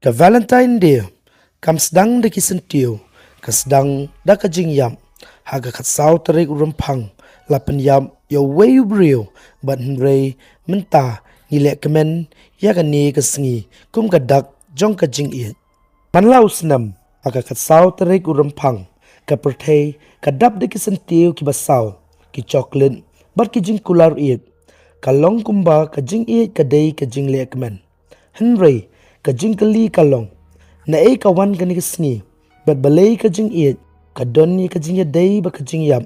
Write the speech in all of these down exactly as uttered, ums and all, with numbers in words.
Ka Valentine Day kam sdang da ki syntiew, ka sdang da ka jingïap. Ha ka khatsaw tarik u Rymphang la pynïap ïa uwei u briew, bad hynrei mynta ngi leh kmen ïa kane ka sngi kum ka dak jong ka jingïeit. Man la u snem, ha ka khatsaw tarik u Rymphang, ka pyrthei ka dap da ki syntiew kiba saw, ki chocolate bad ki jingkular ïeit. Ka long kumba ka jingïeit ka dei ka jingleh kmen. Hynrei ka jingkylli ka long, naei ka wan kane ka sngi? Bad balei ka jingïeit ka don ïa ka jingïadei bad ka jingïap?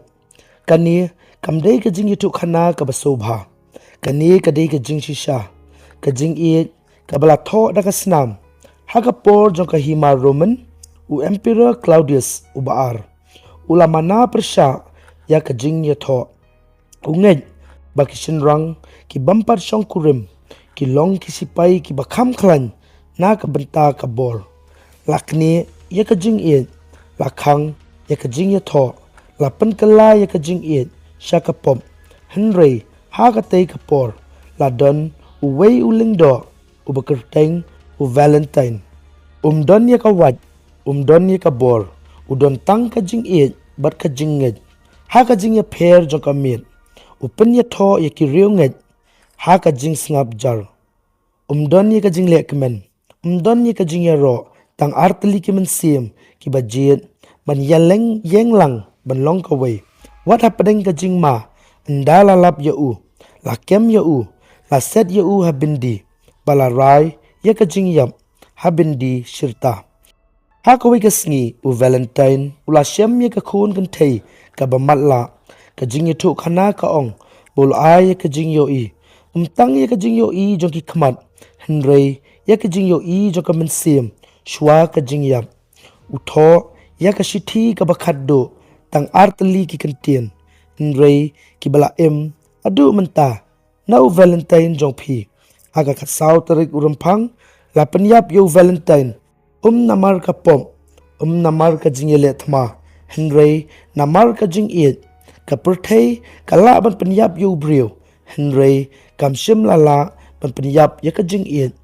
Kane kam dei ka jingïathuhkhana kaba sngewbha. Kane ka dei ka jingshisha. Ka jingïeit kaba la thoh da ka snam ha ka por jong ka hima Roman, u Emperor Claudius uba ar u la mana pyrshah ïa ka jingïathoh. U ngeit ba ki shynrang ki bym pat shongkurim ki long ki sipai kiba kham khlaiñ na ka bynta ka bor. La knieh ïa ka jingïeit, la khang ïa ka jingïathoh, la pynkylla ïa ka jingïeit sha ka pop. Hynrei ha katei ka por la don uwei u lyngdoh uba kyrteng u Valentine. Um don ïa ka wait, um don ïa ka bor, u don tang ka jingïeit bad ka jingngeit. Ha ka jingïapher jong ka miet, u pynïathoh ïa ki riewngeit ha ka jingsngap jar. Um don ïa ka jingleh kmen, um don ïa ka jingïaroh. Tang ar tylli ki mynsiem kiba jied ban ïaleng ïeng lang ban long kawei. Wat hapdeng ka jingma, ynda la lap ïa u, la kem ïa u, la set ïa u ha byndi, ba la rai ïa ka jingïap ha byndi shirta. Ha kawei ka sngi u Valentine u la shem ïa ka khun kynthei kaba matlah. Ka jingïathuhkhana ka ong ba u la ai ïa ka jingïohi, um tang ïa ka jingïohi jong ki khmat, hynrei ïa ka jingïohi jong ka mynsiem shuwa ka jingïap. U thoh ïa ka shithi kaba khatduh tang ar tylli ki kyntien, hynrei kiba la im haduh mynta na u Valentine jong phi. Ha ka khatsaw tarik u Rymphang la pynïap ïa u Valentine, um namar ka pop, um namar ka jingïaleh thma, hynrei namar ka jingïeit. Ka pyrthei ka lah ban pynïap ïa u briew, hynrei kam shym la lah ban pynïap ïa ka jingïeit.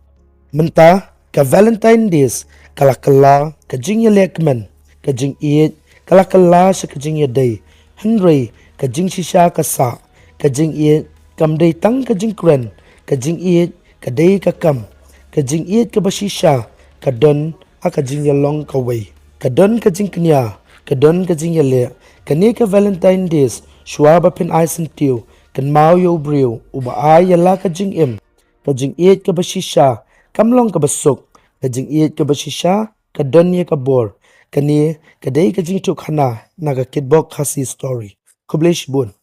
Mynta ka Valentine Days ka la kylla ka jingïaleh kmen, ka jingïeit ka la kylla sha ka jingïadei, hynrei ka jingshisha ka sah. Ka jingïeit kam dei tang ka jingkren, ka jingïeit ka dei ka kam. Ka jingïeit kaba shisha ka don ha ka jingïalong kawei, ka don ka jingkñia, ka don ka jingïaleh. Kane ka Valentine Days, shuwa ba phin ai syntiew, kynmaw ïa u briew uba ai ïa la ka jingim. Ka jingïeit kaba shisha kam long kaba suk. Ka jingïeit kaba shisha ka don ïa ka bor. Kane ka dei ka jingïathuhkhana na ka Kitbok Khasi Story. Khublei shibun.